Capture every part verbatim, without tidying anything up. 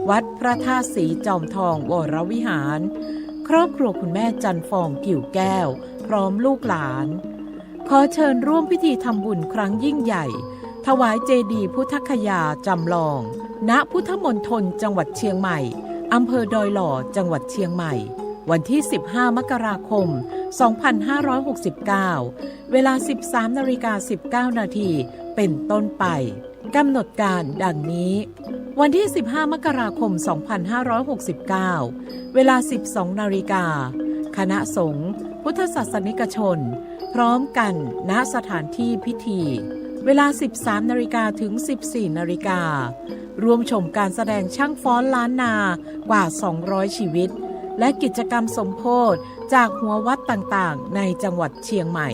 วัดพระธาตุสีจอมทองวรวิหาร ครอบครัวคุณแม่จันทร์ฟอง กิ่วแก้ว พร้อมลูกหลาน ขอเชิญร่วมพิธีทำบุญครั้งยิ่งใหญ่ ถวายเจดีย์พุทธคยาจำลอง ณ พุทธมณฑลจังหวัดเชียงใหม่ อำเภอดอยหล่อ จังหวัดเชียงใหม่ วันที่ สิบห้า มกราคม สองพันห้าร้อยหกสิบเก้า เวลา สิบสามนาฬิกาสิบเก้านาที เป็นต้นไป กำหนดการดังนี้ วันที่ สิบห้า มกราคม สองพันห้าร้อยหกสิบเก้า เวลา สิบสองนาฬิกา คณะสงฆ์ พุทธศาสนิกชน พร้อมกัน ณ สถานที่พิธี เวลา สิบสามนาฬิกาถึง สิบสี่นาฬิกา ร่วมชมการแสดงช่างฟ้อนล้านนา กว่า สองร้อยชีวิต และกิจกรรมสมโภชจากหัววัดต่างๆ ในจังหวัดเชียงใหม่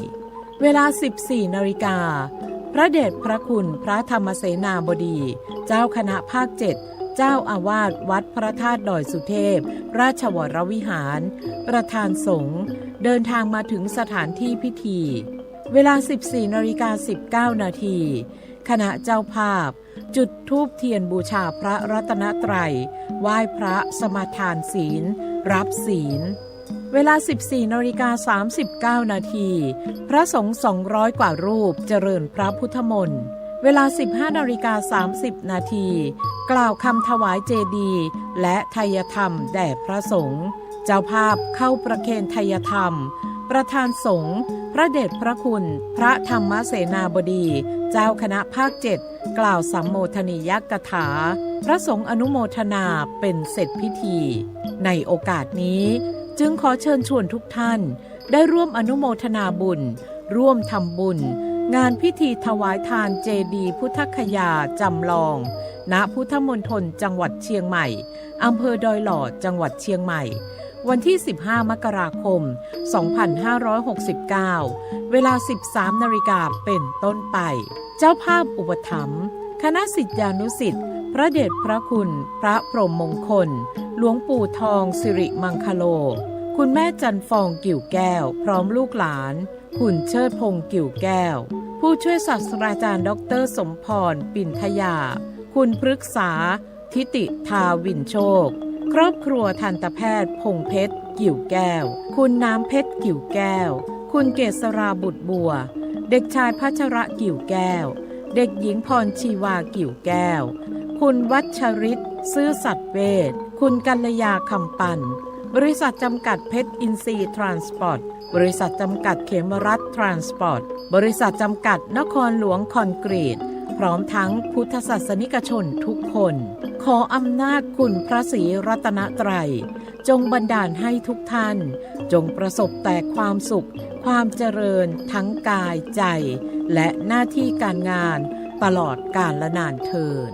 เวลา สิบสี่นาฬิกา พระเดชพระคุณพระธรรมเสนาบดี เจ้าคณะภาคเจ็ด เจ้าอาวาสวัดพระธาตุดอยสุเทพ ราชวรวิหาร ประธานสงฆ์ เดินทางมาถึงสถานที่พิธี เวลา สิบสี่นาฬิกาสิบเก้านาที คณะเจ้าภาพ จุดธูปเทียนบูชาพระรัตนตรัย ไหว้พระสมาทานศีล รับศีล เวลา สิบสี่นาฬิกาสามสิบเก้านาที พระสงฆ์ สองร้อยกว่ารูป เจริญพระพุทธมนต์ เวลา สิบห้านาฬิกาสามสิบนาที กล่าวคำถวายเจดีย์ และไทยธรรมแด่พระสงฆ์ เจ้าภาพเข้าประเคนไทยธรรม ประธานสงฆ์ พระเดชพระคุณ พระธรรมเสนาบดี เจ้าคณะภาคเจ็ด กล่าวสัมโมทนียกถา พระสงฆ์อนุโมทนาเป็นเสร็จพิธี ในโอกาสนี้ จึงขอเชิญชวนทุกท่าน ได้ร่วมอนุโมทนาบุญ ร่วมทำบุญ งานพิธีถวายทานเจดีย์พุทธคยาจำลอง ณ พุทธมณฑลจังหวัดเชียงใหม่ อำเภอดอยหล่อ จังหวัดเชียงใหม่ วันที่ สิบห้า มกราคม สองพันห้าร้อยหกสิบเก้า เวลา สิบสามนาฬิกาเป็นต้นไป เจ้าภาพอุปถัมภ์ คณะศิษยานุศิษย์ พระเดชพระคุณ พระพรหมมงคล หลวงปู่ทอง สิริมังคโล คุณแม่จันทร์ฟอง กิ่วแก้ว พร้อมลูกหลาน คุณเชิดพงษ์ กิ่วแก้ว ผู้ช่วยศาสตราจารย์ ด็อกเตอร์ สมพร ปินทยา คุณพฤกษา ทิติธาวินโชค ครอบครัวทันตแพทย์ พงษ์เพชร กิ่วแก้ว คุณน้ำเพชร กิ่วแก้ว คุณเกษรา บุตรบัว เด็กชาย พัชระ กิ่วแก้ว เด็กหญิง พรชีวา กิ่วแก้ว คุณวัชริต ซื่อสัตย์เวช คุณกัลยา คำปัน บริษัทจำกัดเพชรอินทรีย์ทรานสปอร์ต บริษัทจำกัดเขมรัตน์ทรานสปอร์ต บริษัทจำกัดนครหลวงคอนกรีต พร้อมทั้งพุทธศาสนิกชนทุกคน ขออำนาจคุณพระศรีรัตนตรัย จงบันดาลให้ทุกท่าน จงประสบแต่ความสุข ความเจริญ ทั้งกาย ใจ และหน้าที่การงาน ตลอดกาลนานเทอญ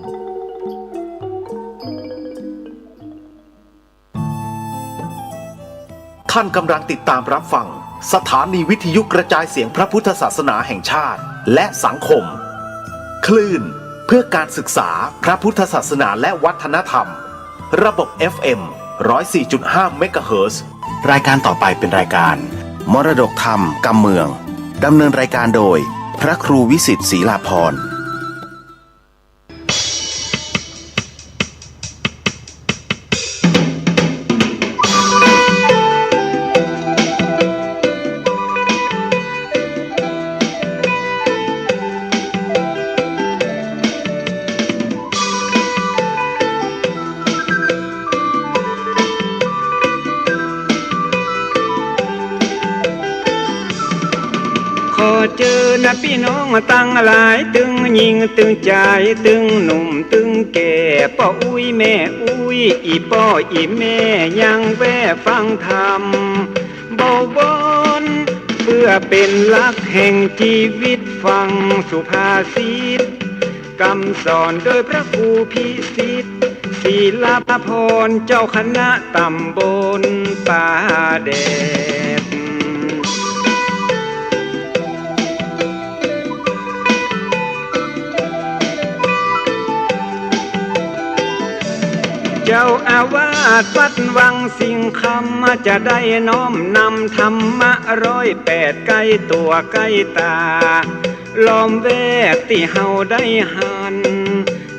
ท่านกำลังติดตามรับฟัง สถานีวิทยุกระจายเสียงพระพุทธศาสนาแห่งชาติ และสังคม คลื่นเพื่อการศึกษาพระพุทธศาสนาและวัฒนธรรม ระบบ เอฟเอ็ม ร้อยสี่จุดห้า เมกะเฮิรตซ์ รายการต่อไปเป็นรายการ มรดกธรรมกำเมือง ดำเนินรายการโดย พระครูวิสิทธิ์ ศรีลาภรณ์ ขอเจิญนะปี้น้องตังหลาย ตึงญิงตึงจาย ตึงหนุ่มตึงแก่ ป้ออุ๊ยแม่อุ๊ย อี่ป้ออี่แม่ ยังแว่ฟังธรรมเบาบอน เพื่อเป๋นหลักแห่งจีวิต ฟังสุภาษิต กำสอนโดยพระครูพิสิทธิ์ ศรีลาภรณ์ เจ้าคณะตำบลป่าแดด เจ้าอาวาสวัดวังสิงห์คำ จะได้น้อมนำธรรมะร้อยแปด ใก้ตั๋วใก้ต๋า ล้อมแวดตี้เฮาได้หัน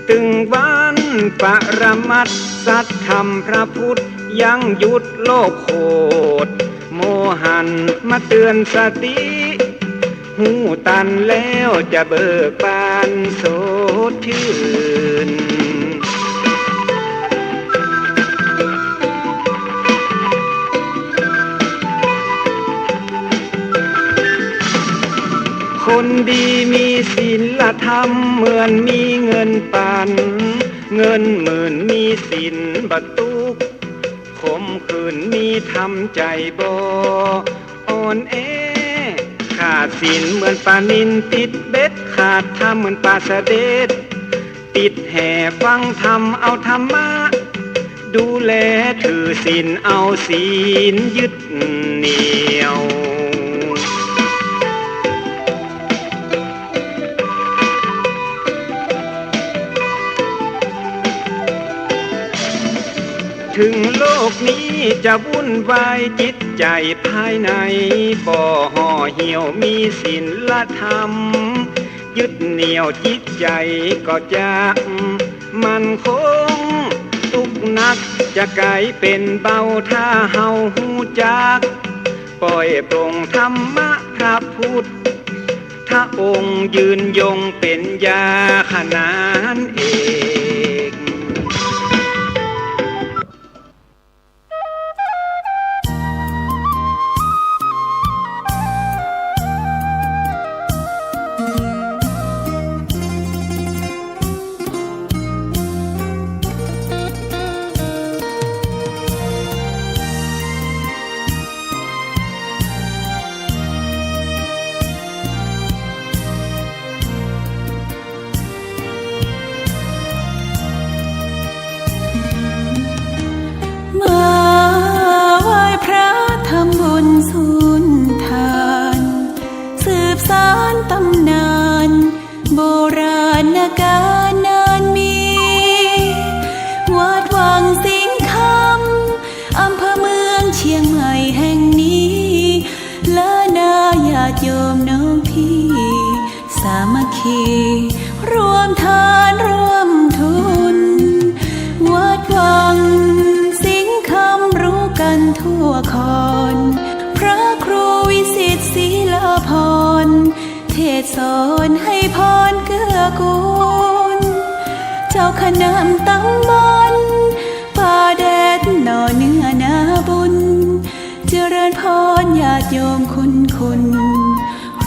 ตึงวัน ปรมัตถสัตธรรมพระพุทธ ยังหยุดโลกโขด โมหันมาเตือนสติ ฮู้ตันแล้วจะเบิกบานสดชื่น คนดีมีศีลธรรม เหมือนมีเงินปัน เงินหมื่นมีศีลบ่ตุ๊กข์ ขมขื่นมีธรรมใจบ่อ่อนแอ ขาดศีลเหมือนปลานิลติดเบ็ด ขาดธรรมเหมือนปลาสะเด็ด ติดแหฟังธรรมเอาธรรมะ ดูแลถือศีลเอาศีลยึดเหนี่ยว ถึงโลกนี้จะวุ่นวาย จิตใจภายในบ่ห่อเหี่ยว มีศีลธรรมยึดเหนี่ยว จิตใจก็จะมั่นคง ตุ๊กข์หนักจะก๋ายเป๋นเบา ถ้าเฮาฮู้จัก ปล่อยปลงธรรมะพระพุทธองค์ ยืนยงเป๋นยาขนานเอก มาไหว้พระทำบุญสุนทาน สืบสานตำนาน โบราณกาลนานมี วัดวังสิงห์คำ อำเภอเมืองเชียงใหม่แห่งนี้ ล้านนาญาติโยมน้องพี่ สามัคคีร่วมทานร่วมทุน วัดวังสิงห์คำรู้กันทั่วคอน พระครูวิสิตศรีลาภรณ์ เทศน์สอนให้พรเกื้อกูล เจ้าคณะตำบลป่าแดดหน่อเนื้อนาบุญ เจริญพรญาติโยมคุณคุณ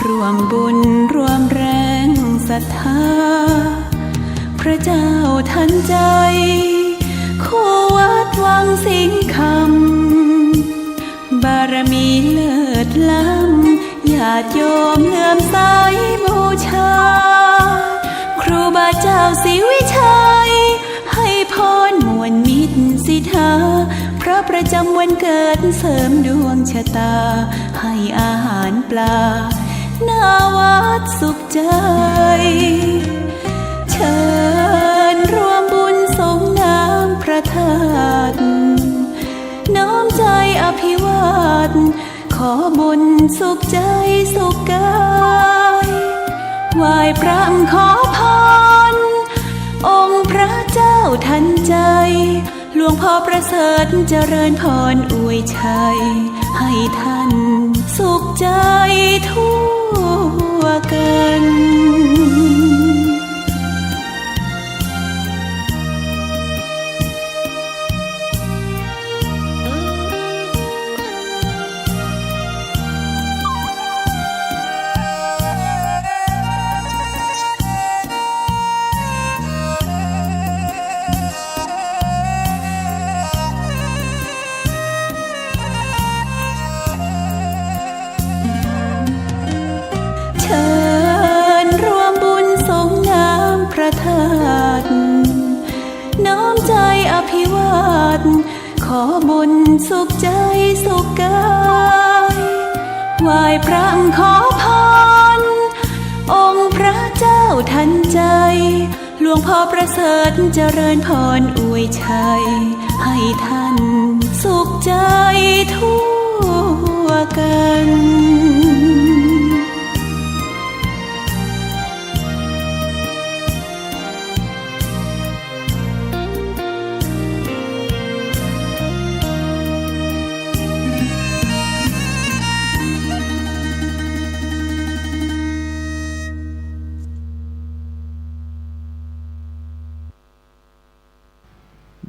ร่วมบุญร่วมแรงศรัทธา พระเจ้าทันใจ คู่วัดวังสิงห์คำ บารมีเลิศล้ำ ญาติโยมเลื่อมใสบูชา ครูบาเจ้าศรีวิชัย ให้พรม่วนมิตรสิทธา พระประจำวันเกิดเสริมดวงชะตา ให้อาหารปลา หน้าวัดสุขใจ เชิญร่วมบุญสรงน้ำพระธาตุ น้อมใจอภิวาท ขอบุญสุขใจสุขกาย ไหว้พระขอพร องค์พระเจ้าทันใจ หลวงพ่อประเสริฐเจริญพรอวยชัย ให้ท่านสุขใจทั่วกัน เชิญร่วมบุญสรงน้ำพระธาตุ น้อมใจอภิวาท ขอบุญสุขใจสุขกาย ไหว้พระขอพร องค์พระเจ้าทันใจ หลวงพ่อประเสริฐเจริญพรอวยชัย ให้ท่านสุขใจทั่วกัน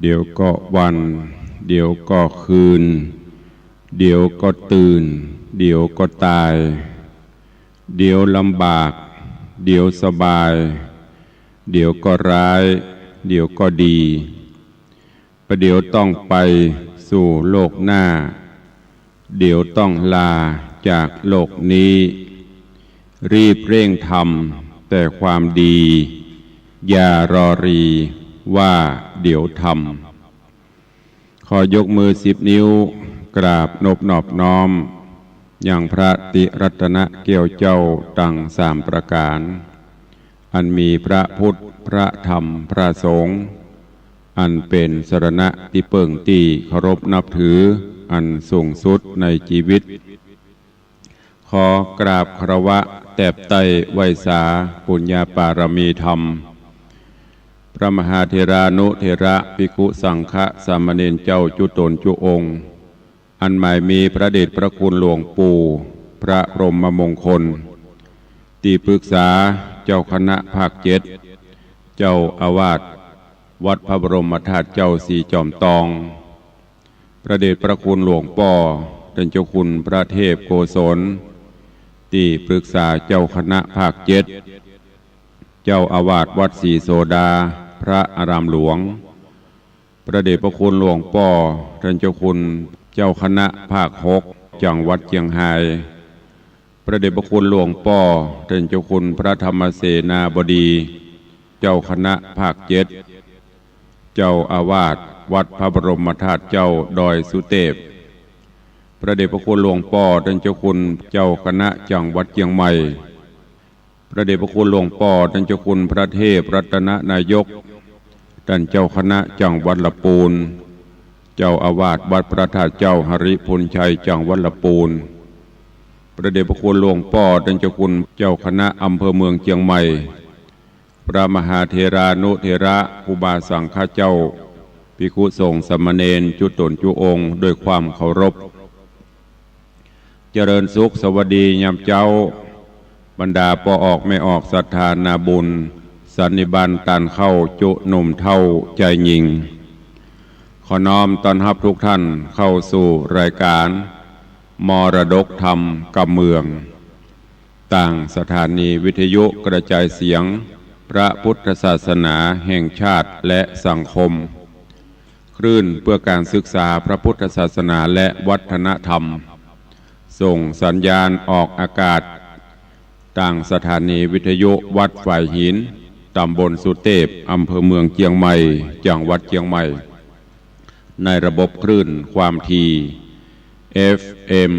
เดี๋ยวก็วัน เดี๋ยวก็คืน เดี๋ยวก็ตื่น เดี๋ยวก็ตาย เดี๋ยวลำบาก เดี๋ยวสบาย เดี๋ยวก็ร้าย เดี๋ยวก็ดี ประเดี๋ยวต้องไปสู่โลกหน้า เดี๋ยวต้องลาจากโลกนี้ รีบเร่งทำแต่ความดี อย่ารอรีว่าเดี๋ยวทำ ขอยกมือสิบนิ้ว กราบนบนอบน้อม ยังพระติรัตนแก้วเจ้าตังสามประก๋าน อันมีพระพุทธ พระธรรม พระสงฆ์ อันเป๋นสรณะตี้เปิ้งตี้เคารพนับถือ อันสูงสุดในจีวิต ขอกราบคารวะแตบไต้ไหว้สาปุญญาปารมีธรรม พระมหาเถรานุเถระ ภิกขุสังฆะ สามเณรเจ้าจุ๊ต๋นจุ๊องค์ อันหมายมีพระเดชพระคุณหลวงปู่ พระพรหมมงคล ตี้ปรึกษาเจ้าคณะภาคเจ็ด เจ้าอาวาสวัดพระบรมธาตุเจ้าสีจอมตอง พระเดชพระคุณหลวงป้อ ต้านเจ้าคุณพระเทพโกศล ตี้ปรึกษาเจ้าคณะภาคเจ็ด เจ้าอาวาสวัดศรีโสดา พระอารามหลวง พระเดชพระคุณหลวงป้อ ต้านเจ้าคุณเจ้าคณะภาคหก จังหวัดเจียงฮาย พระเดชพระคุณหลวงป้อ ต้านเจ้าคุณพระธรรมเสนาบดี เจ้าคณะภาคเจ็ด เจ้าอาวาสวัดพระบรมธาตุเจ้าดอยสุเตพ พระเดชพระคุณหลวงป้อ ต้านเจ้าคุณเจ้าคณะจังหวัดเจียงใหม่ พระเดชพระคุณหลวงป้อ ต้านเจ้าคุณพระเทพรัตนนายก ต้านเจ้าคณะจังหวัดละปูน เจ้าอาวาสวัดพระธาตุเจ้าหริภุญชัยจังหวัดละปูน พระเดชพระคุณหลวงป้อ ต้านเจ้าคุณเจ้าคณะอำเภอเมืองเจียงใหม่ พระมหาเถรานุเถระ ครูบาสังฆะเจ้า ภิกขุสงฆ์สามเณรจุ๊ต๋นจุ๊องค์ ด้วยความเคารพ เจริญสุขสวัสดียามเจ๊า บรรดาป้อออกแม่ออกศรัทธานาบุญ สันนิบาตต้านเข้าจุ๊หนุ่มเฒ่าจายญิง ขอน้อมต้อนฮับทุกท่านเข้าสู่รายการมรดกธรรมกำเมือง ตางสถานีวิทยุกระจายเสียงพระพุทธศาสนาแห่งชาติและสังคม คลื่นเพื่อการศึกษาพระพุทธศาสนาและวัฒนธรรม ส่งสัญญาณออกอากาศ ตางสถานีวิทยุวัดฝายหิน ตำบลสุเตพ อำเภอเมืองเจียงใหม่ จังหวัดเจียงใหม่ ในระบบคลื่นความถี่ เอฟเอ็ม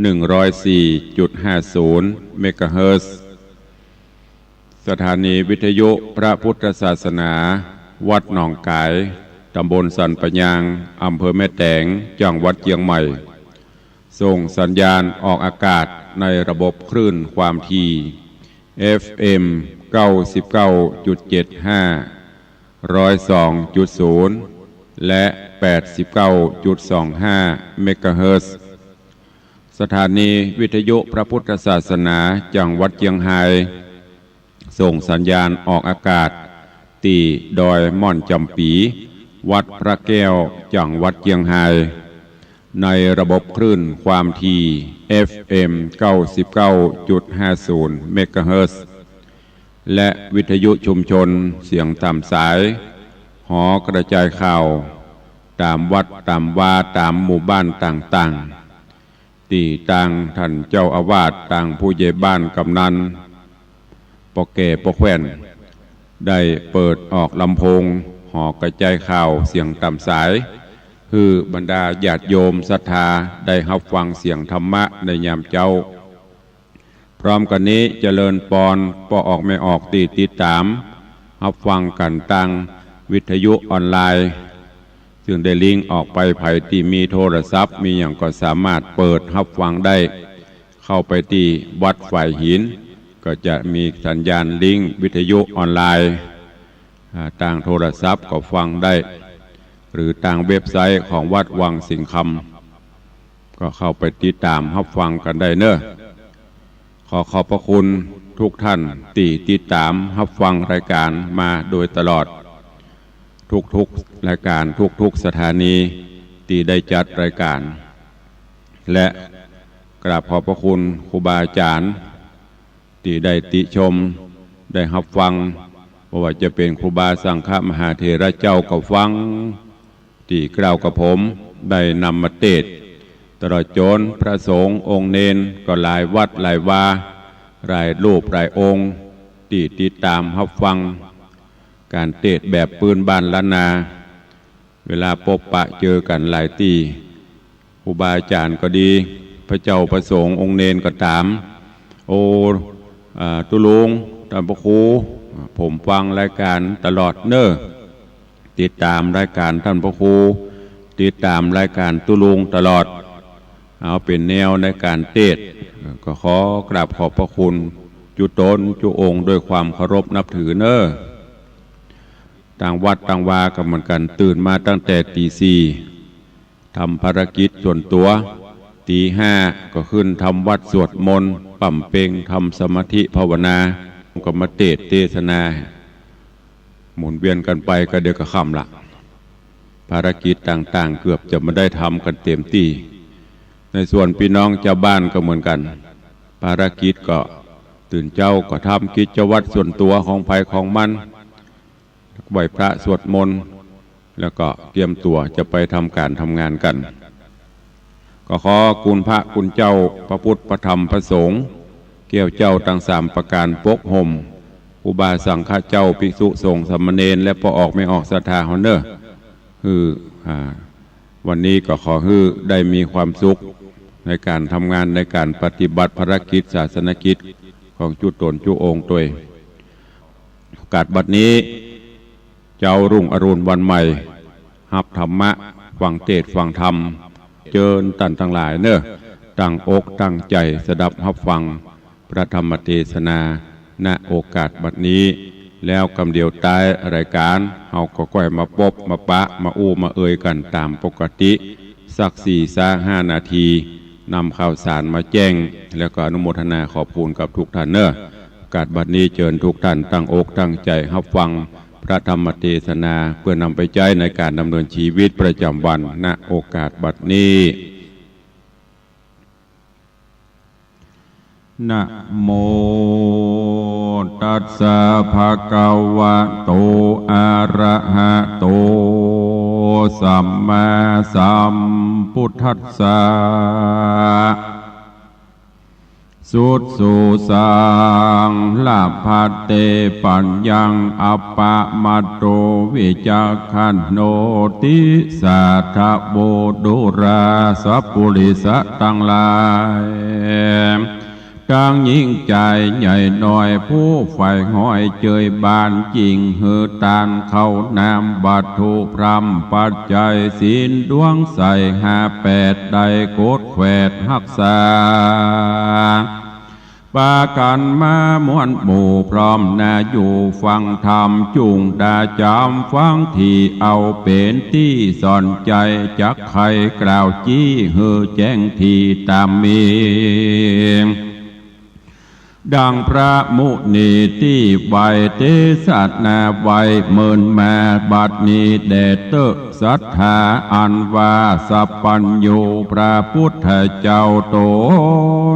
หนึ่งร้อยสี่จุดห้าศูนย์ เมกะเฮิรตซ์ สถานีวิทยุพระพุทธศาสนา วัดหนองก๋าย ตำบลสันป่ายาง อำเภอแม่แตง จังหวัดเจียงใหม่ ส่งสัญญาณออกอากาศในระบบคลื่นความถี่ เอฟเอ็ม เก้าสิบเก้าจุดเจ็ดห้า ร้อยสองจุดศูนย์ และ แปดสิบเก้าจุดสองห้า เมกะเฮิรตซ์ สถานีวิทยุพระพุทธศาสนาจังหวัดเจียงฮาย ส่งสัญญาณออกอากาศ ตี้ดอยม่อนจ๋ำปี๋ วัดพระแก้ว จังหวัดเจียงฮาย ในระบบคลื่นความถี่ เอฟเอ็ม เก้าสิบเก้าจุดห้าศูนย์ เมกะเฮิรตซ์ และวิทยุชุมชนเสียงต๋ามสาย หอกระจายข่าว ต๋ามวัดต๋ามวา ต๋ามหมู่บ้านต่างๆ ตี้ตางต้านเจ้าอาวาส ตางผู้ใหญ่บ้าน กำนัน ป้อแก่ป้อแคว่น ได้เปิดออกลำโพง หอกระจายข่าวเสียงต๋ามสาย หื้อบรรดาญาติโยมศรัทธาได้ฮับฟังเสียงธรรมะในยามเจ๊า พร้อมกั๋นนี้เจริญปอนป้อออกแม่ออกตี้ติดต๋ามฮับฟังกั๋นตางวิทยุออนไลน์ ซึ่งได้ลิงก์ออกไป ใผตี้มีโทรศัพท์มีหยังก็สามารถเปิดฮับฟังได้ เข้าไปตี้วัดฝายหิน ก็จะมีสัญญาณลิงก์วิทยุออนไลน์ อ่า ตางโทรศัพท์ก็ฟังได้ หรือตางเว็บไซต์ของวัดวังสิงห์คำ ก็เข้าไปติดต๋ามฮับฟังกั๋นได้เนาะ ขอขอบพระคุณทุกท่านตี้ติดต๋ามฮับฟังรายการมาโดยตลอด ทุกๆรายก๋าน ทุกๆสถานีตี้ได้จัดรายก๋าน และกราบขอบพระคุณครูบาอาจ๋ารย์ตี้ได้ติชม ได้ฮับฟัง บ่ว่าจะเป๋นครูบาสังฆมหาเถระเจ้าก็ฟัง ตี้เกล้ากับผมได้นำมาเตสน์ ตลอดจ๋นพระสงฆ์องค์เณรก็หลายวัดหลายวา หลายรูปหลายองค์ ตี้ติดต๋ามฮับฟังก๋านเตสน์แบบปื๊นบ้านล้านนา เวลาปบปะเจอกั๋นหลายตี้ ครูบาอาจ๋ารย์ก็ดี พระเจ้าพระสงฆ์องค์เณรก็ต๋าม โอ้ อ่า ตุ๊ลุง ต้านพระครู ผมฟังรายก๋านตลอดเน่อ ติดต๋ามรายก๋านต้านพระครู ติดต๋ามรายก๋านตุ๊ลุงตลอด เอาเป๋นแนวในก๋านเตสน์ ก็ขอกราบขอบพระคุณจุ๊ต๋นจุ๊องค์ด้วยความเคารพนับถือเน่อ ตางวัดตางวาก็เหมือนกั๋น ตื่นมาตั้งแต่ตี๋สี่ ทำภารกิจส่วนตั๋ว ตี๋ห้าก็ขึ้นทำวัตรสวดมนต์ ป๋ำเป็ง ทำสมาธิภาวนา ก็มาเตสน์เตสนา หมุนเวียนกั๋นไป ก็เดี๋ยวก็ค่ำละ ภารกิจต่างๆ เกือบจะบ่ได้ทำกั๋นเต๋มตี้ ในส่วนปี้น้องจาวบ้านก็เหมือนกั๋น ภารกิจก็ตื่นเจ๊าก็ทำกิจวัตรส่วนตั๋วของใผของมัน ไหว้พระสวดมนต์ แล้วก็เตรียมตั๋วจะไปทำก๋านทำงานกั๋น ก็ขอคุณพระคุณเจ้า พระพุทธ พระธรรม พระสงฆ์ แก้วเจ้าตังสามประก๋านปกห่ม ครูบาสังฆเจ้า ภิกษุสงฆ์ สามเณร และป้อออกแม่ออกศรัทธาเฮาเน่อ หื้อ อ่า วันนี้ก็ขอหื้อได้มีความสุขในก๋านทำงาน ในก๋านปฏิบัติภารกิจศาสนกิจของจุ๊ต๋นจุ๊องค์ตวย โอกาสบัดนี้ เจ๊ารุ่งอรุณวันใหม่ ฮับธรรมะ ฟังเตสน์ฟังธรรม เจิญต้านตังหลายเน่อ ตั้งอกตั้งใจ๋สดับฮับฟังพระธรรมเตสนา ณ โอกาสบัดนี้ แล้วกำเดียวต๊ายรายก๋าน เฮาก็ก้อยมาปบมาปะ มาอู้มาเอ่ยกั๋นต๋ามปกติ สักสี่ซะห้านาที นำข่าวสารมาแจ้ง แล้วก็อนุโมทนาขอบคุณกับทุกท่านเน่อ โอกาสบัดนี้เจิญทุกท่านตั้งอกตั้งใจ๋ฮับฟังพระธรรมเตสนา เปื้อนำไปใจ๊ในก๋านดำเนินจีวิตประจ๋ำวัน ณ โอกาสบัดนี้ นะโม ตัสสะ ภะคะวะโต อะระหะโต สัมมาสัมพุทธัสสะ สุดสูสัง ละภัตเต ปัญญัง อัปปะมัตโต วิจักขันโน ติสาทะโว ดูราสะปุริสะตังหลาย ตังญิงจายใหญ่น้อย ผู้ใฝ่ฮอยเจยบาน จิ่งหื้อตานข้าวน้ำ วัตถุพร่ำปัจจัย ศีลดวงใสห้าแปด ได้กดแขวดฮักษา ปากั๋นมาม่วนหมู่พร้อมนาอยู่ฟังธรรม จุ่งดาจ๋ำฟังตี้เอาเป๋นตี้สอนใจ๋ จักไขกล่าวจี้หื้อแจ้งตี้ต๋ามมี ดังพระมุนีตี้ไหว้เตสนาไว้เมินมา บัดนี้แด่เต๊อะ ศรัทธาอันว่าสัพพัญญูพระพุทธเจ้าต๋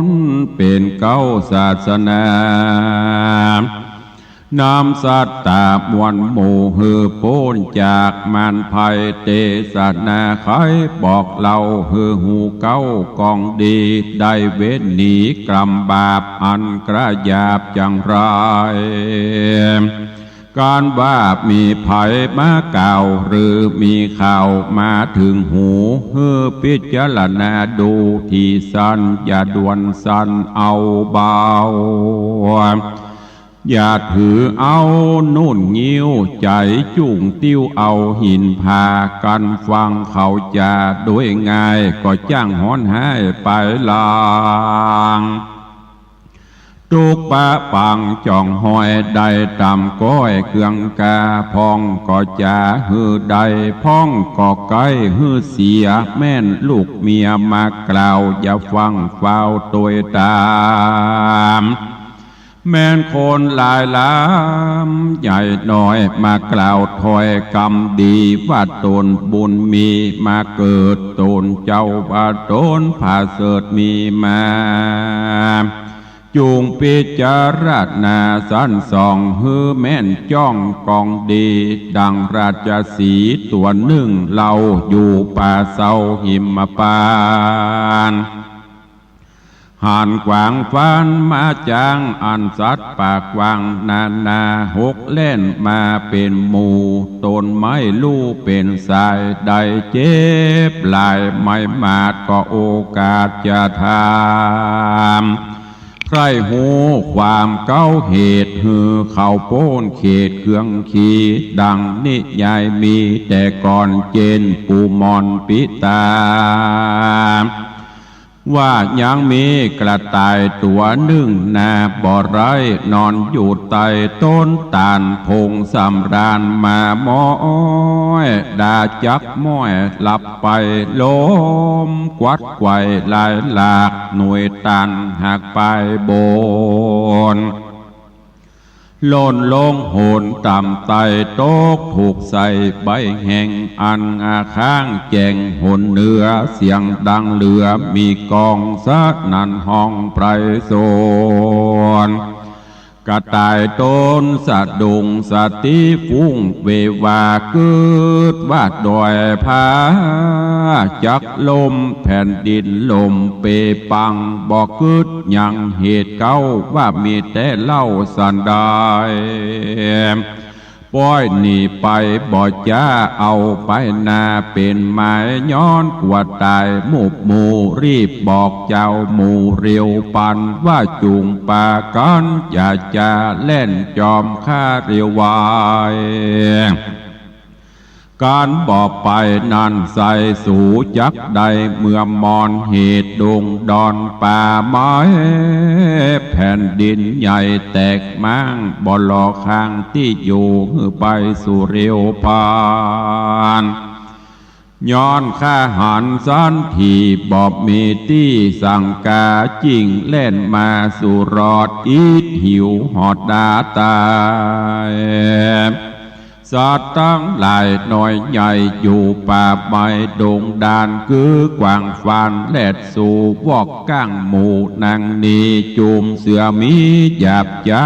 นเป๋นเก๊าศาสนา นำสัตตาม่วนหมู่หื้อป๊นจากมารภัย เตสนาไขบอกเล่าหื้อฮู้เก๊ากองดี ได้เว้นหนีกรรมบาปอันกระหยาบจังไร ก๋านว่ามีใผมากล่าว หรือมีข่าวมาเถิงหู หื้อพิจารณาดูตี้สั้น อย่าด่วนสั้นเอาเบา อย่าถือเอานุ่นงิ้ว ใจ๋จุ่งติ้วเอาหินผา กั๋นฟังเขาจาโดยง่าย ก็จ้างฮ้อนฮ้ายไปหลัง ตุ๊กปะปังจ่องฮอยได้ต๋ามก้อยเคืองกา พ่องก็จ๋าหื้อได้ พ่องก็ใก้หื้อเสีย แม่นลูกเมียมากล่าว อย่าฟั่งฟ้าวตวยต๋าม แม่นคนหลายหลามใหญ่น้อย มากล่าวถ้อยกำดี ว่าต๋นบุญมี มาเกิดต๋นเจ้า ว่าต๋นผาเสริฐมีมา จุ่งพิจารณาสันส่อง หื้อแม่นจ้องกองดี ดังราชสีห์ตั๋วนึ่ง เล่าอยู่ป่าเซาหิมพานต์ หันกวางฟานมาจ๋าง อันสัตว์ป่ากว้างนานา หกแล่นมาเป๋นหมู่ ต๋นไม่ฮู้เป๋นสาย ได้เจ็บหลายไม้หมาด ก็โอกาสจะถาม ใคร่ฮู้ความเก๊าเหตุ หื้อเขาป๊นเขตเคืองขี ดังนิยายมีแต่ก่อน เจนปู่หม่อนปิตา ว่ายังมีกระต่ายตั๋วนึ่งนา บ่ไร้นอนอยู่ใต้ต้นตาล ผงสำราญมาม้อย ดาจักม้อยหลับไป ลมกวัดไกว่ลายหลาก หน่วยตาลหักปลายบน หล่นลงโหนต่ำไต้ ตกถูกใส่ใบแห้ง อันอาข้างแจ้งหนเหนือ เสียงดังเหลือมีก้อง สนั่นฮ้องไพศาล กระต่ายต๋นสะดุ้ง สติฟุ้งเววา กึ๊ดว่าดอยผาจักล่ม แผ่นดินล่มเปปัง บ่กึ๊ดหยังเหตุเก๊า ว่ามีแต่เล่าสันดาน ป้อยหนีไปบ่จ๊า เอาไปนาเป๋นหมาย ย้อนกั๋วต๋ายหมู่หมู่ รีบบอกเจ้าหมู่เร็วปัน ว่าจุ่งปากั๋น อย่าจะแล่นจอมข้าเร็วไว ก๋านบ่ไปนั้นใส่สูจักได้ เมื่อมอนเหตุดงดอนป่าไม้ แผ่นดินใหญ่แตกม้าง บ่หล่อข้างตี้อยู่ หื้อไปสู่เร็วปัน ย้อนข้าหันสันที บ่มีตี้สังกา จิ่งแล่นมาสู่รอด อิดหิวหอดดาต๋าย สัตว์ตังหลายน้อยใหญ่ อยู่ป่าไม้ดงดาน กื๊อกว้างฟานแลดสู่ วอกก้างหมู่นางนี จุ่มเสือหมีหยาบจ๊า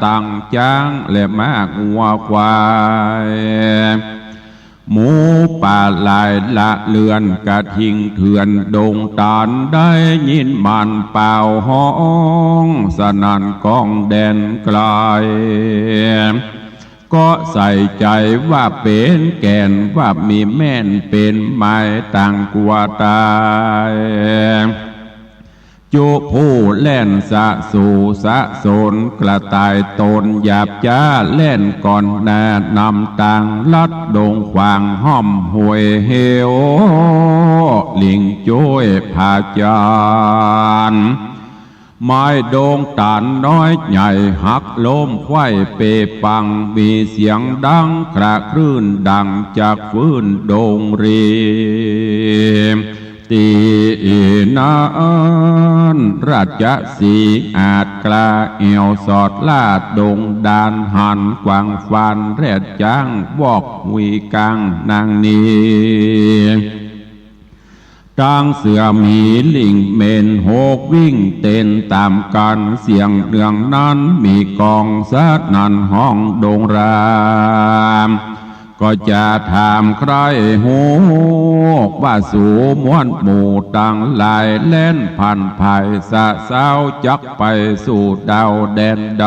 ตังจ๊างและม้างัวควาย หมูป่าหลายละเลือน กระทิงเถื่อนดงตาล ได้ยินมันป่าวฮ้อง สนั่นก้องแดนไกล ก็ใส่ใจ๋ว่าเป๋นแก่น ว่ามีแม่นเป๋นหมาย ต่างกั๋วต๋าย จุผู้แล่นสะสู่สะสน กระต่ายต๋นหยาบจ๊า แล่นก่อนหน้านำตาง ลัดดงขวางห้อมห้วยเหว ลิงจ้วยผาจาน ไม้ดงต๋านน้อยใหญ่ หักล้มไขว้เปปัง มีเสียงดังคระครื้น ดังจากฟืนดงรี ตี้นั้น ราชสีห์อาจกล้า แอ่วสอดลาดดงดาน หันกว้างฟานแลดจ๊าง วอกหุยก้างนางนี ตังเสือหมีลิงเม่นหกวิ่งเต้นต๋ามกั๋น เสียงเนืองนั้นมีก้องสนั่นฮ้องดงราม ก็จะถามใคร่ฮู้ ว่าสูมวลหมู่ตังหลาย แล่นผ่านผายสะเซ้า จักไปสู่ดาวแดนใด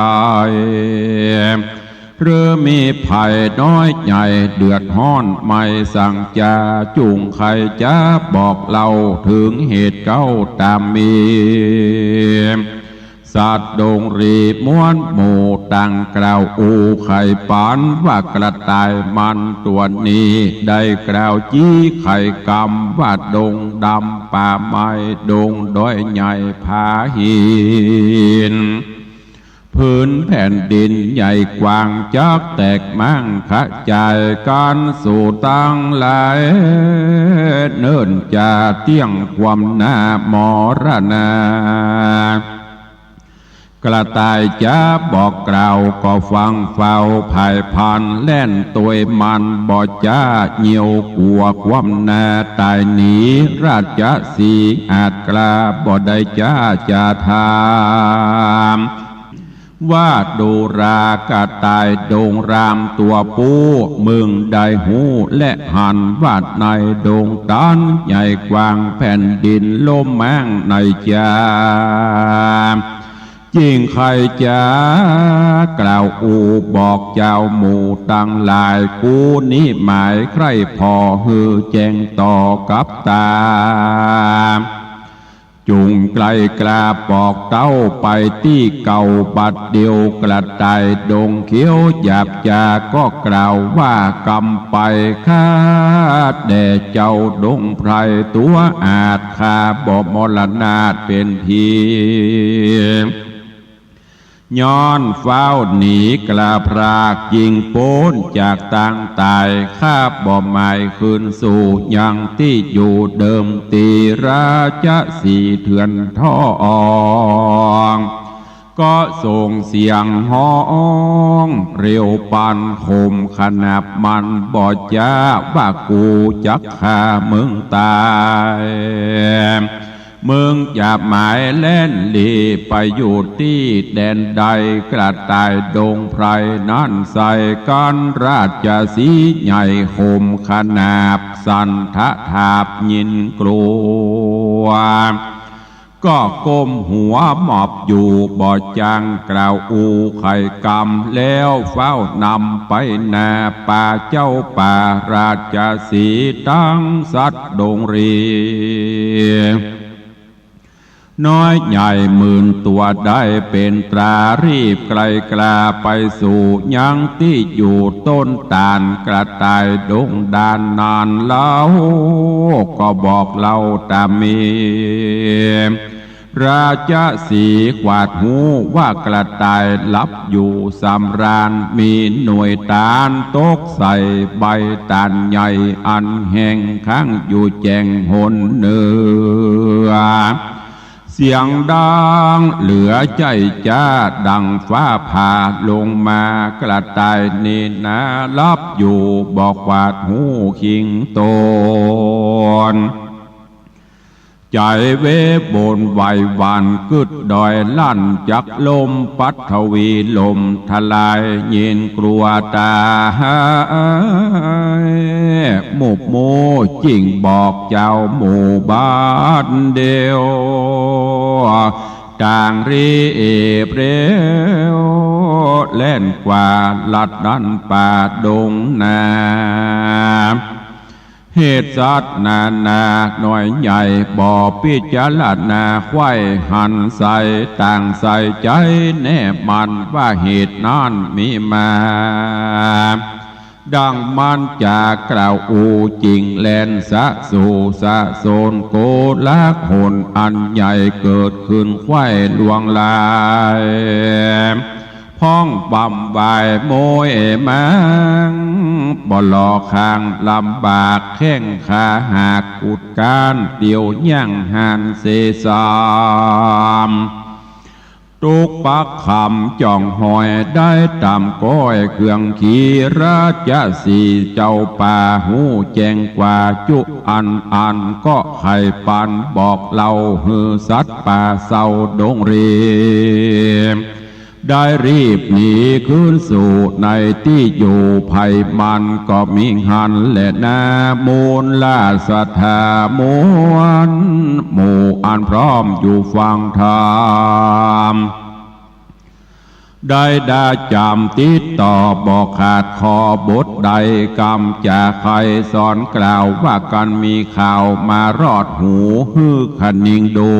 หรือมีภัยน้อยใหญ่ เดือดฮ้อนไม่สังจา จุ่งใค่จะบอกเล่า เถิงเหตุเก๊าต๋ามมี สัตว์ดงรีมวลหมู่ต่างกล่าวอู้ไขปัน ว่ากระต่ายมันตั๋วนี้ ได้กล่าวจี้ไขกำ ว่าดงดำป่าไม้ดงดอยใหญ่ผาหิน ผืนแผ่นดินใหญ่กว้างจักแตกม้างขะจายกั๋นสู่ตังหลาย เนิ่นจะเตี้ยงความหน้ามรณา กระต่ายจ๋าบอกกล่าวก็ฟังเฝ้าผ่ายพลันแล่นตวยมัน บ่จ๊าเยียวกั๋วความนาต๋ายหนี ราชสีห์อาจกล้าบ่ได้จ๊าจะถาม ว่าดูรากระต่ายดงรามตั๋วปู้ มึงได้ฮู้และหันว่าในดงตันใหญ่กว้างแผ่นดินโล่งแม้งในจ๋า จิ่งใค่จ๋ากล่าวอู้บอกเจ้าหมู่ตังหลาย กูนี้หมายใคร่ผ่อหื้อแจ้งต่อกับต๋า จุ่งไกลกล้าบอกเต้าไปตี้เก่าบัดเดี่ยว กระต่ายดงเขียวหยาบจ๋าก็กล่าวว่ากำไป ข้าแด่เจ้าดงไพรตั๋วอาจ ข้าบ่มรณาเป๋นที ย้อนฟ้าวหนีกล้าพรากจิ่งป๊นจากตางต๋าย ข้าบ่หมายคืนสู่ยังตี้อยู่เดิมตี้ ราชสีห์เถื่อนทอง ก็ส่งเสียงฮ้องเร็วปานคมขนาบมัน บ่จ๊าว่ากูจักฆ่ามึงต๋าย มึงจะหมายแล่นหลีไปอยู่ตี้แดนใด กระต่ายดงไพรนั้นใส่กั๋น ราชสีห์ใหญ่คมขนาบ สั่นทะถาบยินกลัว ก็ก้มหัวหมอบอยู่บ่จ้างกล่าวอู้ไขกำ แล้วฟ้าวนำไปหน้าป่าเจ้าป่า ราชสีห์ตังสัตว์ดงรี น้อยใหญ่หมื่นตั๋วได้เป๋นตรา รีบไกลกล้าไปสู่ยังตี้อยู่ต้นตาล กระต่ายดงดานนานเล่า ก็บอกเล่าต๋ามี ราชสีห์ขวาดฮู้ว่ากระต่ายหลับอยู่สำราญ มีหน่วยต๋านตกใส่ใบต๋าลใหญ่ อันแห้งค้างอยู่แจ้งหนเหนือ เสียงดังเหลือใจ้จ๊าดังฟ้าผ่าลงมา กระต่ายนี้นาหลับอยู่บ่ขวาดฮู้คิงต๋น ใจ๋เวบนไหวหวั่นกึ๊ดดอยลั่นจักลม ปัทวีล่มทลายยินกลัวต๋าย มุบมู่จิ่งบอกเจ้าหมู่บัดเดี่ยว ต่างรีบเร็วแล่นกว่าลัดดั้นป่าดงนา เหตุสัตว์นานาน้อยใหญ่บ่พิจารณาไขว้หันใส่ ต่างใส่ใจ๋แน่มั่นว่าเหตุนั้นมีมา ดังมันจะกล่าวอู้จิ่งแล่นสะสู่สะโสน โกลาหลอันใหญ่เกิดขึ้นไขว้ลวงลาย พ้องบำวายโมยแมง บ่หล่อข้างลำบาก แข้งขาหักกุดก้านเดี่ยวย่างหันเสสาม ตุ๊กปักคำจ่องหอยได้ต๋ามก้อยเครื่องขี่ ราชสีห์เจ้าป่าฮู้แจ้งกว่าจุอันอัน ก็ไขปันบอกเล่าหื้อสัตว์ป่าเศร้าดงรี ได้รีบหนีคืนสู่ในตี้อยู่ไพร่มัน ก็มีหั้นแลนา มูลราชธามวลหมู่อันพร้อมอยู่ฟังธรรม ได้ดาจ๋ำติดต่อบ่ขาดข้อบทใด กำจะใค่สอนกล่าวว่ากั๋น มีข่าวมารอดหูหื้อคะนิงดู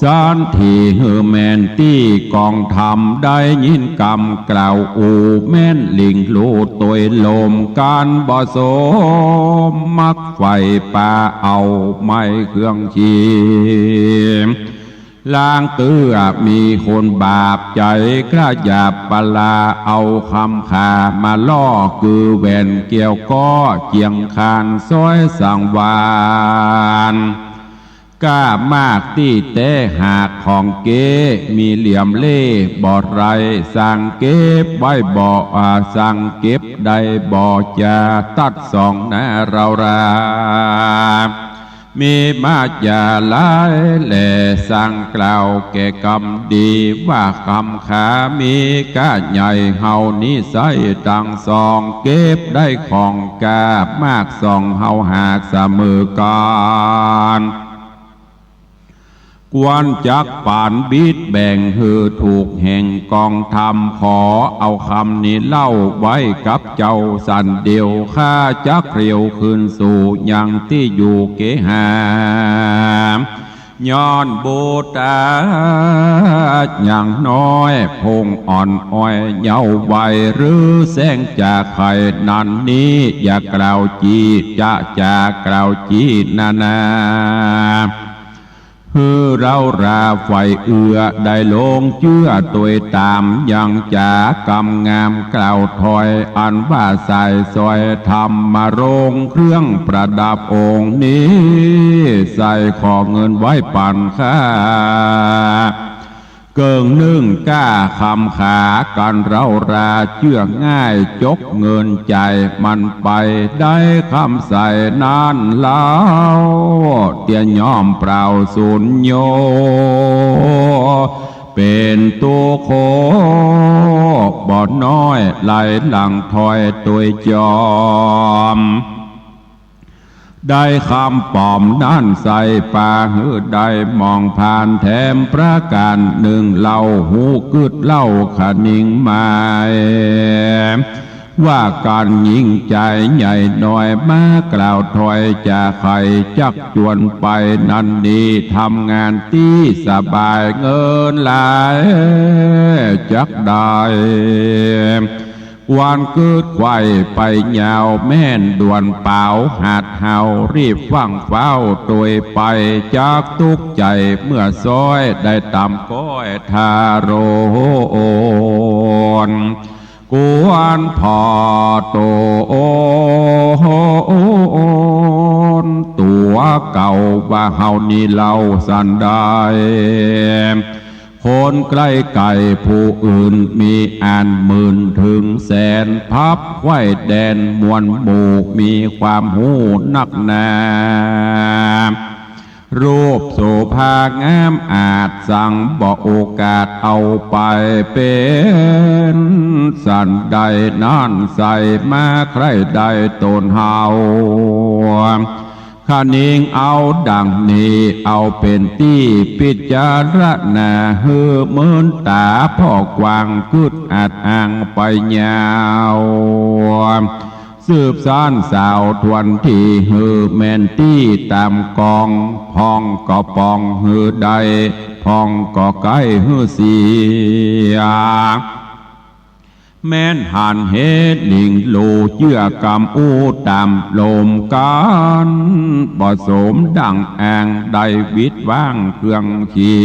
สันทีหื้อแม่นตี้กองธรรม ได้ยินกำกล่าวอู้แม่นหลิ่งลู่ตวยลม กั๋นบ่สมมักใฝ่ปาเอาไม้เครื่องขี่ ลางเตื้อมีคนบาปใจ๋กล้าหยาบปลา เอาคำขามาล่อ คือแหวนแก้วก็เจียงคานซ้อยสังวาล ก้ามากตี้แต๊หากของเก๊ มีเหลี่ยมเล่บ่ไร สั่งเก็บไว้บ่ อ่า สั่งเก็บได้บ่จา ตัดส่องนาเฮารา มีมาจาหลายแล สั่งกล่าวแก่กำดี ว่าคำขามีก้าใหญ่ เฮานี้ใส้ตังสอง เก็บได้ของก้ามากสอง เฮาหากเสมอกั๋น ควรจักปานบิดแบ่งหื้อถูกแห่งกองธรรม ขอเอาคำนี้เล่าไว้กับเจ้าสันเดียว ข้าจักเรียวคืนสู่ยังตี้อยู่เกหา ย้อนบุตรายังน้อย พงอ่อนอ้อยเยาว์วัย หรือแสงจากไข่นั้นนี้ อย่ากล่าวจี้จะ จากล่าวจี้นานา หื้อเฮาราฝ่ายเอื้อได้ลงเจื้อตวยต๋าม ยังจ๋ากำงามกล่าวถ้อย อันว่าสายสร้อยธรรมรงค์ เครื่องประดับองค์นี้ ใส่ขอเงินไว้ปั๋นข้า เกิ่งนึ่งก้าคำขา กันเฮาราเจื้อง่าย จกเงินจ่ายมันไป ได้คำใส่นั้นเล่า เตียย่อมเปล่าสูญโย เป๋นตุ๊กข์บ่น้อย ไหลหลั่งถ้อยตวยจอม ได้คำป๋อมนั้นใส่ปาหื้อได้มองผ่านแถมประก๋านนึ่งเล่า ฮู้กึ๊ดเล่าคะนิงหมาย ว่ากั๋นญิงจายใหญ่น้อย มากล่าวถ้อยจะใค่จักจวนไป นั้นนี้ทำงานตี้สบาย เงินหลายจักได้ ควรกึ๊ดไขว่ไปยาว แม่นด่วนเป๋าหัดเฮา รีบฟั่งฟ้าวตวยไป จักตุ๊กข์ใจ๋เมื่อซ้อย ได้ต๋ามก้อยทารน ควรผ่อต๋นตั๋วเก่า ว่าเฮานี้เล่าสันใด คนใก้ไก๋ผู้อื่นมีอันหมื่นเถิงแสน พับไขว่แดนมวลหมู่ มีความฮู้นักหนา รูปโสภางามอาจ สังบ่โอกาสเอาไป เป๋นสันใดนั้นใส่มาใคร่ได้ต๋นเฮา คะนิงเอาดั่งนี้ เอาเป๋นตี้ปิจารณา หื้อเมินต๋าผ่อกว้าง กึ๊ดอัดอั้งไปยาว สืบสานสาวทวนที หื้อแม่นตี้ต๋ามกอง พ่องก็ป่องหื้อได้ พ่องก็ใก้หื้อเสีย แม่นหันเหตุหนิงโล เจื้อกำอู้ต๋ามลมกั๋น บ่สมดั่งอ้าง ได้วิดว้างเครื่องขี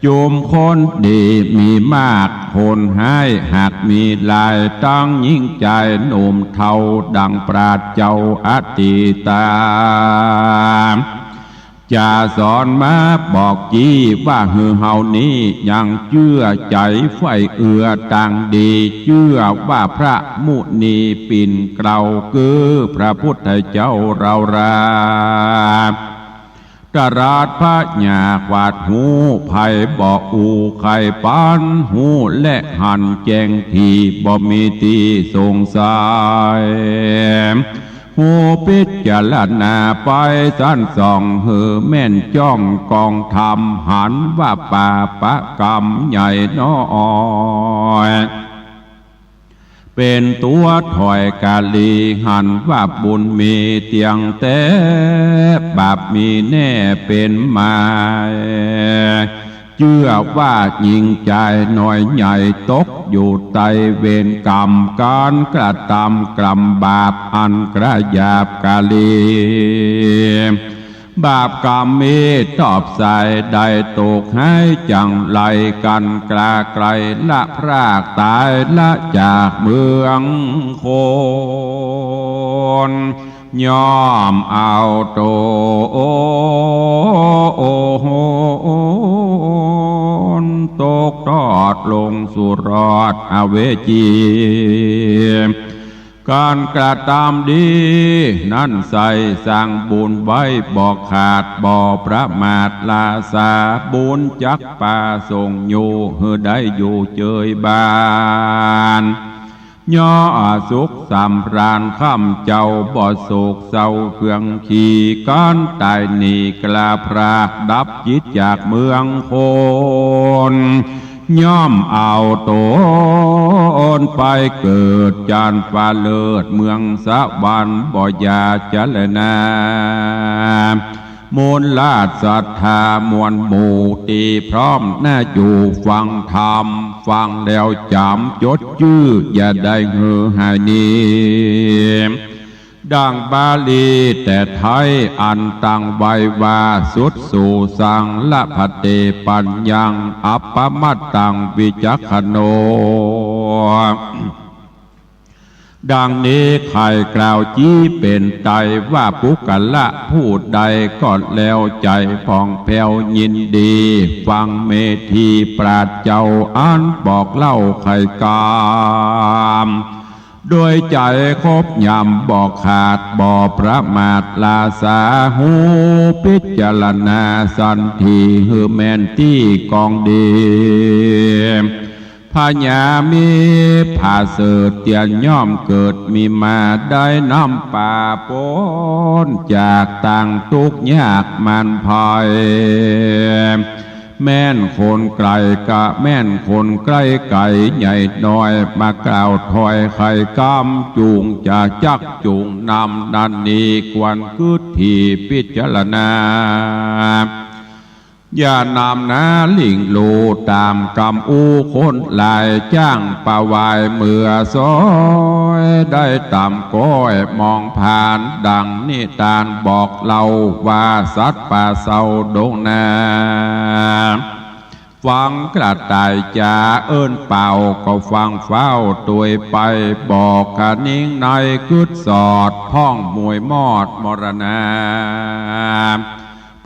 จุมคนดีมีมาก คนฮ้ายหากมีหลาย ตังญิงจายหนุ่มเฒ่า ดั่งปราชญ์เจ้าอตีตา จะสอนมาบอกจี้ ว่าหื้อเฮานี้ยังเจื้อใจ๋ใฝ่เอื้อตางดี เจื้อว่าพระมุนีปิ่นเกล้า คือพระพุทธเจ้าเฮารา ตรัสพญาขวาดฮู้ ใผบ่อู้ใค่ปันฮู้ และหันแจ้งถี่ บ่มีตี้สงสัย ฮู้ปิจารณาไปสันส่อง หื้อแม่นจ้องกองธรรม หันว่าปาปะกรรมใหญ่น้อย เป๋นตั๋วถ้อยกาลี หันว่าบุญมีเตี้ยงแต๊ บาปมีแน่เป๋นหมาย เจื้อว่าญิงจายน้อยใหญ่ ตกอยู่ใต้เวรกรรม ก๋านกระตำกรรมบาป อันกระหยาบกาลี บาปกรรมมีตอบสาย ได้ตกฮ้ายจั่งไร กั๋นกล้าใกล้ละพรากต๋าย ละจากเมืองคน ย่อมเอาต๋น ตกทอดลงสู่รอดอเวจี ก๋านกระตำดีนั้นใส่ สร้างบุญไว้บ่ขาด บ่ประมาทละสา บุญจักประสงค์อยู่ หื้อได้อยู่เจยบาน ย่อสุขสำราญค่ำเจ้า บ่โศกเศร้าเคืองขี ก๋านต๋ายนี้กล้าพราก ดับจิตจากเมืองคน ย่อมเอาต๋นไปเกิดจันฟ้าเลิศ เมืองสวรรค์บ่อย่าจะแลนา มวลราชศรัทธามวลหมู่ตี้พร้อมหน้าอยู่ฟังธรรม ฟังแล้วจ๋ำจดจื้อ อย่าได้หื้อหายหนี ดั่งบาลีแต่ไทยอันตั้งไว้ว่า สุตสูสัง ละพันเต ปัญญัง อัปปมัตตัง วิจักขโณ ดังนี้ใค่กล่าวจี๊เป๋นไตรว่า บุคคละผู้ใดก็แล้ว ใจ๋ผ่องแผ้วยินดี ฟังเมธีปราชญ์เจ้า อันบอกเล่าไขกำ โดยใจ๋ครบยำบ่ขาด บ่ประมาทละสา ฮู้พิจารณาสันที หื้อแม่นตี้กองดี พญามีผาเสริฐเตียนย่อมเกิดมีมา ได้นำปาป๊นจากตางตุ๊กข์ยากหมานภัย แม่นคนไก๋ก็แม่นคนใก้ ใก๋ใหญ่น้อย มากล่าวถ้อยไขกำ จุ่งจะจักจุ่งนำ นั้นนี้ควรกึ๊ดถี่พิจารณา อย่านำนาลิ่งลู่ต๋ามกำอู้คนหลาย จ้างปะวายเมือซ้อย ได้ต๋ามก้อยมองผ่าน ดั่งนิตานบอกเล่าว่า สัตว์ป่าเศร้าดงนา ฟังกระต่ายจ๋าเอิ้นเป่า ก็ฟังเฝ้าตวยไป บอกขะนิงในกึ๊ดสอด พ่องมวยมอดมรณา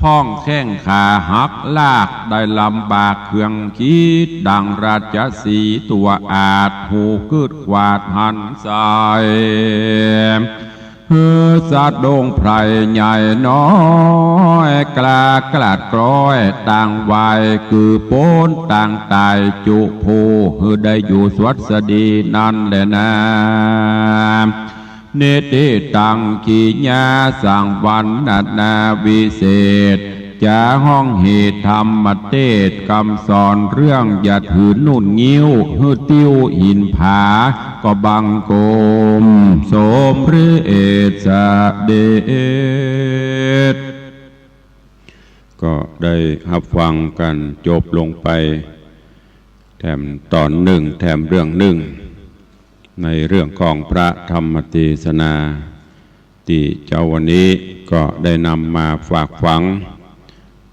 พ่องแข้งขาหักลาก ได้ลำบากเคืองขีด ดั่งราชสีห์ตั๋วอาช ฮู้กึ๊ดขวาดหันใส หื้อสะดุ้งไพร่ใหญ่น้อย กล้ากลาดกล้อยต่างวาย กือป๊นต่างต๋ายจุผู้ หื้อได้อยู่สวัสดีนั้นแลนา นิติตังกิยาสังวรรณนาวิเศษ จะฮ้องเหตุธรรมเตสน์ กำสอนเรื่องอย่าถือนุ่นงิ้ว หื้อติ้วหินผา ก็บังคมสมเร็จเสด็จ ก็ได้ฮับฟังกั๋นจบลงไป แถมต๋อนนึ่ง แถมเรื่องนึ่ง ในเรื่องของพระธรรมเตสนา ตี้เจ๊าวันนี้ก็ได้นำมาฝากฝัง